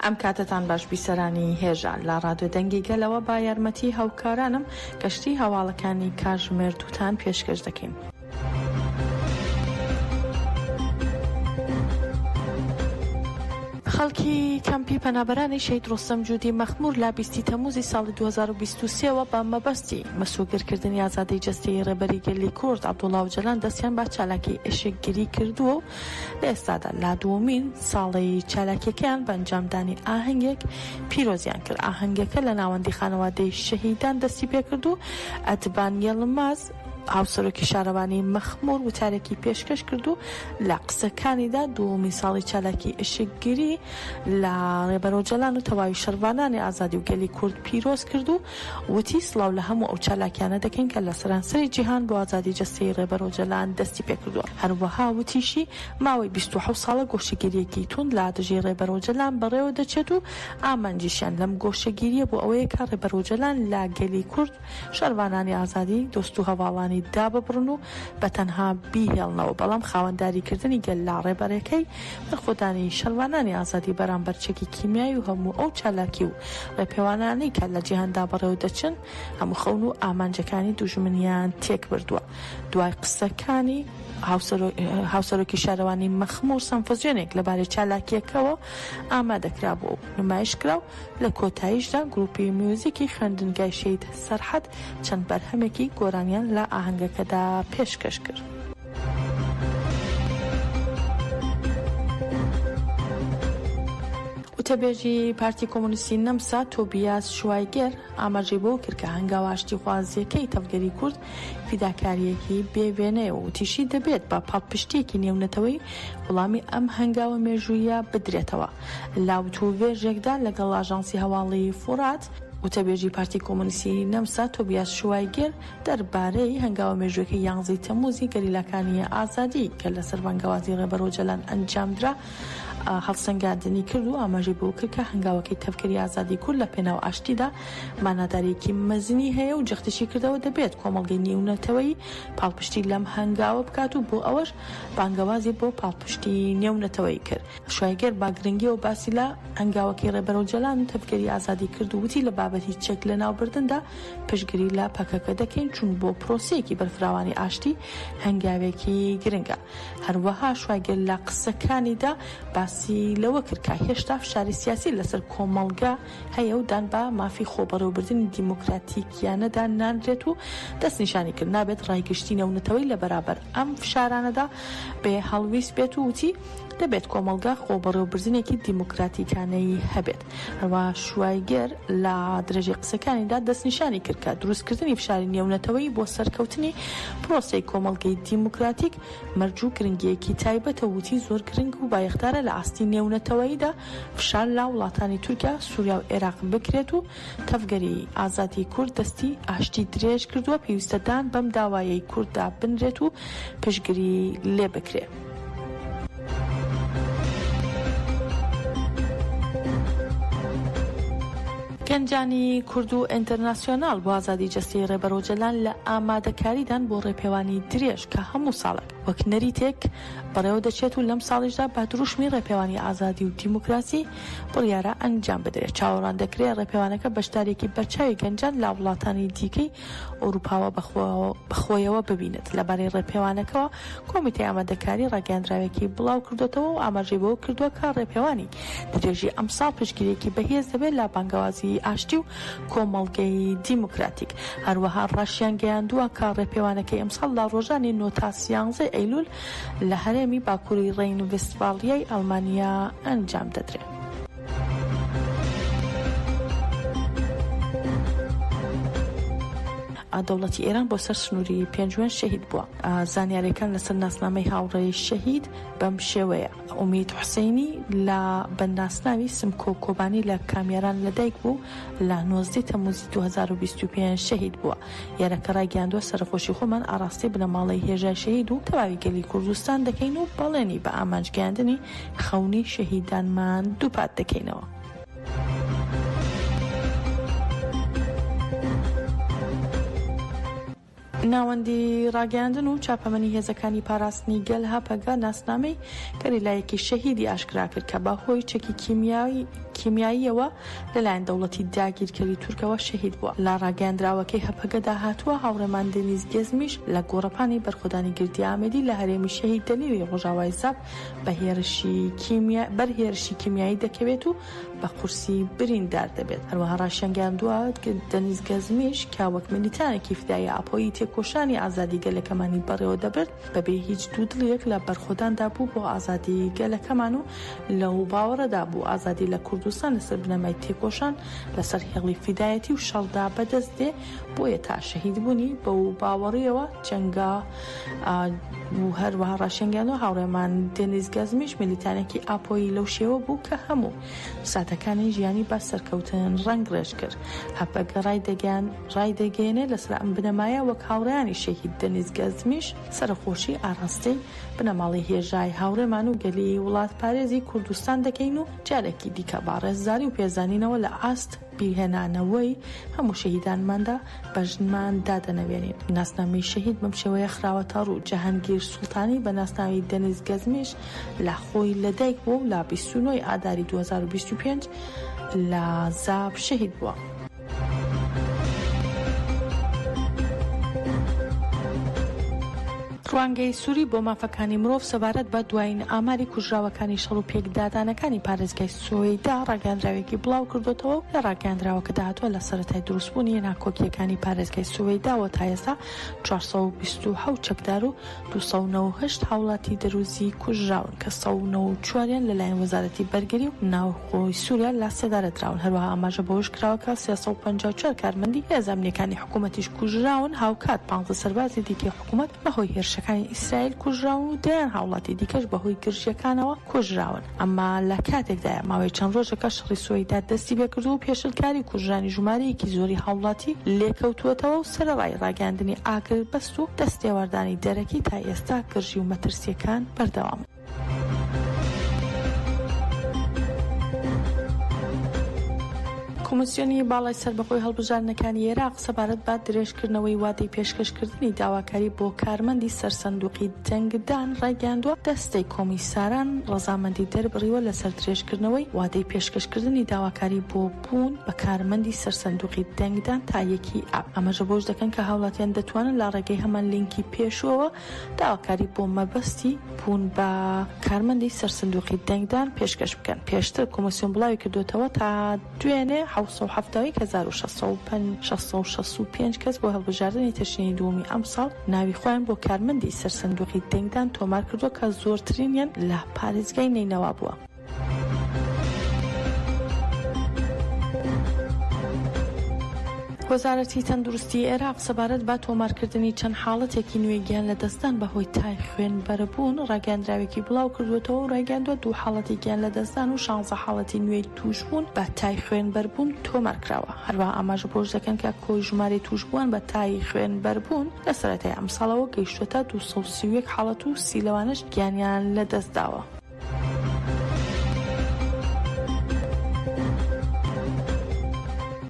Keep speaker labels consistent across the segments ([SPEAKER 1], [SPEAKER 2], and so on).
[SPEAKER 1] ئەم کاتەتان باش بیسەرانی هێژا، لە ڕادیۆ دەنگی گەلەوە بە یارمەتی هاوکارانم گەشتی هەواڵەکانی کاژمێر دووتان پێشکەش دەکەین. خەڵکی کەمپی پەنابەرانی شەهید ڕۆستەم جودی مەخمور لە 20 ی تەموزی ساڵی 2023 وە بە مەبەستی مسۆگەرکردنی ئازادی جەستەیی ڕێبەری گەلی کورد عەبدوڵا ئۆجەلان دەستیان بە چالاکی ئێشکگری کردووە و لە ئێستادا لە دووەمین ساڵی چالاکیەکەیان بە ئەنجامدانی ئاهەنگێک پیرۆزیان کرد. ئاهەنگەکە لە ناوەندی خانەوادەی شەهیدان دەستیپێکرد و ئەدبان یەڵماز، هاوسەرۆکی شارەوانی مەخمور وتارێکی پێشکەش کرد و لە قسەکانیدا دووەمین ساڵی چالاکی ئشکگری لە ڕێبەر ئۆجەلان و تەواوی شەڕڤانانی ئازادی و گەلی کورد پیرۆز کرد و وتی، سڵاو لە هەموو ئەو چالاکیانە دەکەین کە لە سەرانسەری جیهان بۆ ئازادی جەستەیی ڕێبەر ئۆجەلان دەستی پێکردووە. هەروەها وتیشی، ماوەی 27 ساڵە گۆشەگیرییەکی توند لە دژی ڕێبەر ئۆجەلان بەڕێوە دەچێت و ئامانجیشیان لەم گۆشەگیرییە بۆ ئەوەیە کە ڕێبەر ئۆجەلان لە گەلی کورد، شەڕڤانانی ئازادی، دۆست و هەڤاڵانی داببڕن و بە تەنها بیهێڵنەوە، بەڵام خاوەنداریکردنی گەل لە ڕێبەرەکەی، بەرخۆدانی شەڕڤانانی ئازادی بەرامبەر چەکی کیمیایی و هەموو ئەو چالاکی و ڕێپێوانانەی کە لە جیهاندا بەڕێوە دەچن، هەموو خەون و ئامانجەکانی دوژمنیان تێکبردووە. دوای قسەکانی هاوسەرۆکی شارەوانی مەخموور سەمفۆزیۆنێک لەبارەی چالاکییەکەوە ئامادەکرابوو و نمایشکرا و لە کۆتاییشدا گروپی میوزیکی خوێندنگای شەهید سەرحەد چەند بەرهەمێکی گۆرانیان لە ئاهەنگەکەدا پێشکەش کرد. وتەبێژی پارتی کۆمۆنیستی نەمسا تۆبیاس شوایگەر ئاماژەی بەوە کرد کە هەنگاوە ئاشتیخوازییەکەی تەڤگەری کورد فیداکارییەکی بێ وێنەیە و وتیشی دەبێت بە پاڵپشتییەکی نێونەتەوەیی وڵامی ئەم هەنگاوە مێژووییە بدرێتەوە. لە وتووێژێکدا لەگەڵ ئاژانسی هەواڵی فورات، وتەبێژی پارتی کۆمۆنیستی نەمسا تۆبیاس شوایگێر دەربارەی هەنگاوە مێژوویەکەی یانزەی تەمموزی گەریلاکانی ئازادی کە لەسەر بانگەوازی ڕێبەر ئۆجەلان ئەنجامدرا هەڵسەنگاندنی کرد و ئاماژەی بەوە کرد کە هەنگاوەکەی تەڤگەری ئازادی کورد لە پێناو ئاشتیدا مانادارییەکی مەزنی هەیە و جەختیشی کردەوە دەبێت کۆمەڵگەی نیونەتەوەیی پاڵپشتی لەم هەنگاوە بکات و بۆ ئەوەش بانگەوازی بۆ پاڵپشتی نێونەتەوەیی کرد. شوایگەر بە گرنگیەوە باسی لە هەنگاوەکەی ڕێبەر ئۆجەلان و تەڤگەری ئازادی کرد و وتی لە بابەتی چەک لەناوبردندا پشتگیری لە پەکەکە دەکەین چون بۆ پرۆسەیەکی بەرفراوانی ئاشتی هەنگاوێکی گرنگە. هەروەها شوایگەر لە قسەکانیدا باسی لەوە کرد کە هێشتا فشاری سیاسی لەسەر کۆمەڵگە هەیە و دان بە مافی خۆبەڕێوەبردنی دیموکراتیکیانەدا نانرێت و دەستنیشانی کرد نابێت ڕای گشتی نێونەتەوەی لە بەرابەر ئەم فشارانەدا بێ هەڵویست بێت و وتی دەبێت کۆمەڵگا خۆبەڕێوەبردنێکی دیموکراتیکانەی هەبێت. هەروەها شوایگەر لە درێژەی قسەکانیدا دەستنیشانی کرد کە دروستکردنی فشاری نێونەتەوەیی بۆ سەرکەوتنی پرۆسەی کۆمەڵگەی دیموکراتیک مەرج و گرنگییەکی تایبەتە و وتی زۆر گرنگ و بایەخدارە لە ئاستی نێونەتەوەییدا فشار لە وڵاتانی تورکیا، سوریا و عێراق بکرێت و تەڤگەری ئازادیی کورد دەستی ئاشتی درێژ کردووە، پێویستە دان بەم داوایەی کورددا بنرێت و پشتگری لێ بکرێ. گەنجانی کورد و ئینتەرناسیۆنال بۆ ئازادی جەستەی ڕێبەر ئۆجەلان لە ئامادەکاریدان بۆ ڕێپێوانی درێژ کە هەموو ساڵێک وەک نەریتێک بەڕێوە دەچێت و لەم ساڵیشدا بە دروشمی ڕێپێوانی ئازادی و دیموکراسی بڕیارە ئەنجام بدرێت. چاوەڕوان دەکرێت ڕێپێوانەکە بەشدارییەکی بەرچاوی گەنجان لە وڵاتانی دیکەی ئەوروپاوە بەخۆیەوە ببینێت. لەبارەی ڕێپێوانەکەوە کۆمیتەی ئامادەکاری ڕاگەیاندراوێکی بڵاوکردۆتەوە و ئاماژەی بەوە کردووە کە ڕێپێوانی درێژی ئەمساڵ پشتگیرییەکی بەهێز دەبێت لە بانگەوازی ئاشتی و کۆمەڵگەی دیموکراتیک. هەروەها ڕاشیانگەیاندووە کە ڕێپێوانەکەی ئەمساڵ لە ڕۆژانی نۆ تا سیانزەی ئەیلول لە هەرێمی باکووری ڕەین ڤستفالیای ئەڵمانیا ئەنجام دەدرێت. دەوڵەتی ئێران بۆ سەر سنووری پێنجوێن شەهید بووە. زانیارییەکان لەسەر ناسنامەی هاوڕێی شەهید بەم شێوەیە. ئومید حوسەینی لە بە ناسناوی سمکۆ کۆبانی لە کامیاران لەدایک بوو، لە 19 تەمموزی 2025 شەهید بووە. یەرەکە ڕایگەیاندووە، سەرەخۆشی خۆمان ئاڕاستەی بنەماڵەی هێژای شەهید و تەواوی گەلی کوردستان دەکەین و بەڵێنی بە ئامانج گەیاندنی خەونی شەهیدانمان دووپات دەکەینەوە. ناوەندی ڕاگەیاندن و چاپەمەنی هێزەکانی پاراستنی گەل، هەپەگە، ناسنامەی گەریلایەکی شەهیدی ئاشکرا کرد کە بە هۆی چەکی کیمیاییەوە لەلایەن دەوڵەتی داگیرکەری تورکەوە شەهید بووە. لە ڕاگەیاندراوەکەی هەپەگەدا هاتووە، هاوڕێمان دێنیز گێزمیش لە گۆڕەپانی بەرخۆدانی گردی ئامێدی لە هەرێمی شەهید دەلیلی ڕۆژاوای زاپ بە هێرشی بەر هێرشی کیمیایی دەکەوێت و بە قورسی بریندار دەبێت. هەروەها ڕاشیانگەیاندووە، دەنیز گەزمیش کە وەک میلیتانێکی فیدایی ئاپۆیی تێکۆشانی ئازادی گەلەکەمانی بەڕێوەدەبرد، بەبێ هیچ دوودڵییەک لە بەرخۆداندا بوو بۆ ئازادی گەلەکەمان و لەو باوەڕەدا بوو ئازادی لە کوردستان لەسەر بنەمای تێکۆشان لەسەر هێڵی فیدایەتی و شەڕدا بەدەست دێ، بۆیە تا شەهیدبوونی بەو باوەڕییەوە جەنگا و هەروەها ڕاشیانگەیاندووە، هاوڕێمان دێنیز گەزمیش میلیتانێکی ئاپۆیی لەو شێوە بوو کە هەموو ساتەکانی ژیانی بە سەرکەوتن ڕەنگڕێژ کرد. هەپەگە ڕایدەگەیەنێ لەسەر ئەم بنەمایە وەک هاوڕێیانی شەهید دەنیز گەزمیش سەرەخۆشی ئاڕاستەی بنەماڵەی هێژای هاوڕێمان و گەلی وڵاتپارێزی کوردستان دەکەین و جارێکی دیکە بە ڕێزداری و پێزانینەوە لە ئاست بیرهێنانەوەی هەموو شەهیدانماندا بەژنمان دادەنەوێنین. ناسنامەی شەهید بەم شێوەیە خراوەتەڕوو، جەهانگیر سوڵتانی بە ناسناوی دەنیز گەزمیش لە خۆی لەدایک بووە و لە 29 ی ئاداری 2025 لە زاپ شەهید بووە. ڕوانگەی سوری بۆ مافەکانی مرۆڤ سەبارەت بە دوایین ئاماری کوژراوەکانی شەڕ و پێکدادانەکانی پارێزگای سوەیدا ڕاگەیاندراوێکی بڵاوکردۆتەوە و لە ڕاگەیاندراوەکەدا هاتووە لە سەرەتای دروستبوونی ناکۆکییەکانی پارێزگای سوەیداوە تا ئێستا 427 چەکدار و 298 هاوڵاتی دەروزی کوژراون کە 194 یان لەلایەن وەزارەتی بەرگری و ناوخۆی سوریا لە سێدارە دراون. هەروەها ئاماژە بەوەش کراوە کە 354 کارمەندی هێزە ئەمنییەکانی حکوومەتیش کوژراون، هاوکات 15 سەربازی دیکەی حکوومەت بەهۆی هێرشەکانی ئیسرائیل کوژراون و دەیان هاوڵاتی دیکەش بەهۆی گرژییەکانەوە کوژراون. ئەمە لە کاتێکدایە ماوەی چەند ڕۆژێکە شەڕی سوەیدا دەستی پێکردووە و پێشلکاری و کوژرانی ژمارەیەکی زۆری هاوڵاتی لێکەوتووەتەوە و سەرەڕای ڕاگەیاندنی ئاگربەست و دەستێوەردانی دەرەکی تا ئێستا گرژی و مەترسییەکان بەردەوامن. کۆمیسیۆنی باڵای سەربەخۆی هەڵبژاردنەکانی عێراق سەبارەت بە درێژکردنەوەی وادەی پێشکەشکردنی داواکاری بۆ کارمەندی سەر سندوقی دەنگدان ڕایگەیاندووە، دەستەی کۆمیساران ڕەزامەندی دەربڕیوە لەسەر درێژکردنەوەی وادەی پێشکەشکردنی داواکاری بۆ بوون بە کارمەندی سەر سندوقی دەنگدان تا یەکی ئاب. ئاماژە بەوەش دەکەن کە هاوڵاتیان دەتوانن لە ڕێگەی هەمان لینکی پێشووەوە داواکاری بۆ مەبەستی بوون بە کارمەندی سەر سندوقی دەنگدان پێشکەش بکەن. پێشتر کۆمیسیۆن بڵاویکردووەتەوە تا دوێنێ 771,665 کەس بۆ هەڵبژاردنی تشرینی دووەمی ئەمساڵ ناوی خۆیان بۆ کارمەندی سەر سندوقی دەنگدان تۆمارکردووە کە زۆرترینیان لە پارێزگای نەینەوا بووە. وەزارەتی تەندروستی عێراق سەبارەت بە تۆمارکردنی چەند حاڵەتێکی نوێی گیان لەدەستدان بەهۆی تای خوێنبەربوون ڕاگەیاندراوێکی بڵاوکردووەتەوە و ڕایگەیاندووە دوو حاڵەتی گیان لەدەستدان و شانزە حاڵەتی نوێی تووشبوون بە تای خوێنبەربوون تۆمارکراوە. هەروەها ئاماژە بەوەش دەکەن کە کۆی ژمارەی تووشبووان بە تای خوێنبەربوون لە سەرەتای ئەمساڵەوە گەیشتووەتە 231 حاڵەت و 30 لەوانەش گیانیان لەدەستداوە.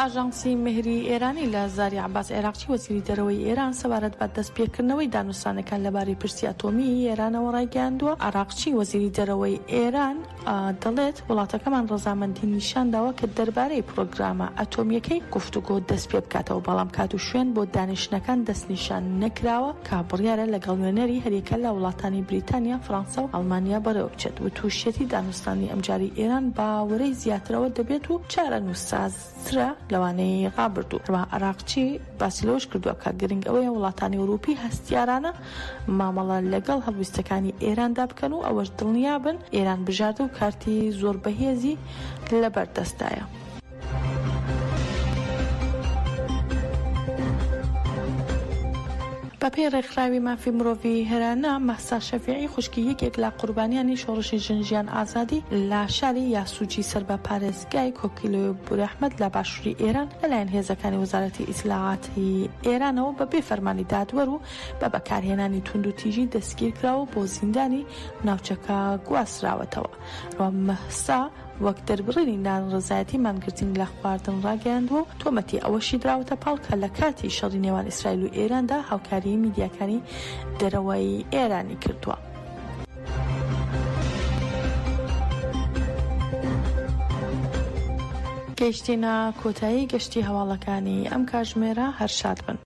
[SPEAKER 1] ئاژانسی مێهری ئێرانی لە زاری عەباس عێراقچی وەزیری دەرەوەی ئێران سەبارەت بە دەستپێکردنەوەی دانوستانەکان لەبارەی پرسی ئەتۆمیی ئێرانەوە ڕایگەیاندووە، عەراقچی وەزیری دەرەوەی ئێران دەڵێت، وڵاتەکەمان ڕەزامەندی نیشانداوە کە دەربارەی پرۆگرامە ئەتۆمییەکەی گفتوگۆ دەستپێبکاتەوە، بەڵام کات و شوێن بۆ دانیشتنەکان دەستنیشان نەکراوە. کە بڕیارە لەگەڵ نوێنەری هەریەکە لە وڵاتانی بریتانیا، فڕانسا و ئەڵمانیا بەڕێوەبچێت، وتوشیەتی دانوستانی ئەمجارەی ئێران بە ورەی زیاترەوە دەبێت و چارەنووسسازترە لەوانەی ڕابردوو. هەروەها عەراقچی باسی لەوەش کردووە کە گرنگ ئەوەیە وڵاتانی ئەوروپی هەستیارانە مامەڵە لەگەڵ هەڵویستەکانی ئێراندا بکەن و ئەوەش دڵنیابن ئێران بژاردە و کارتی زۆر بەهێزی لەبەردەستدایە. بەپێی ڕێکخراوی مافی مرۆڤی هێرانا، مەهسا شەفیعی خوشکی یەکێک لە قوربانیانی شۆڕشی ژن ژیان ئازادی لە شاری یاسوجی سەر بە پارێزگای کۆکیلۆی بورئەحمەد لە باشووری ئێران لەلایەن هێزەکانی وەزارەتی ئیتلاعاتی ئێرانەوە بە بێ فەرمانی دادوەر و بە بەکارهێنانی توندوتیژی دەستگیرکراوە و بۆ زیندانی ناوچەکە گواستراوەتەوە. مەهسا. وەک دەربڕینی ناڕەزایەتی مانگرتنی لە خواردن ڕاگەیاندووە و تۆمەتی ئەوەشی دراوەتە پاڵ کە لە کاتی شەڕی نێوان ئیسرائیل و ئێراندا هاوکاریی میدیاکانی دەرەوەی ئێرانی کردووە. گەیشتینە کۆتایی گەشتی هەواڵەکانی ئەم کاژمێرە، هەر شاد بن.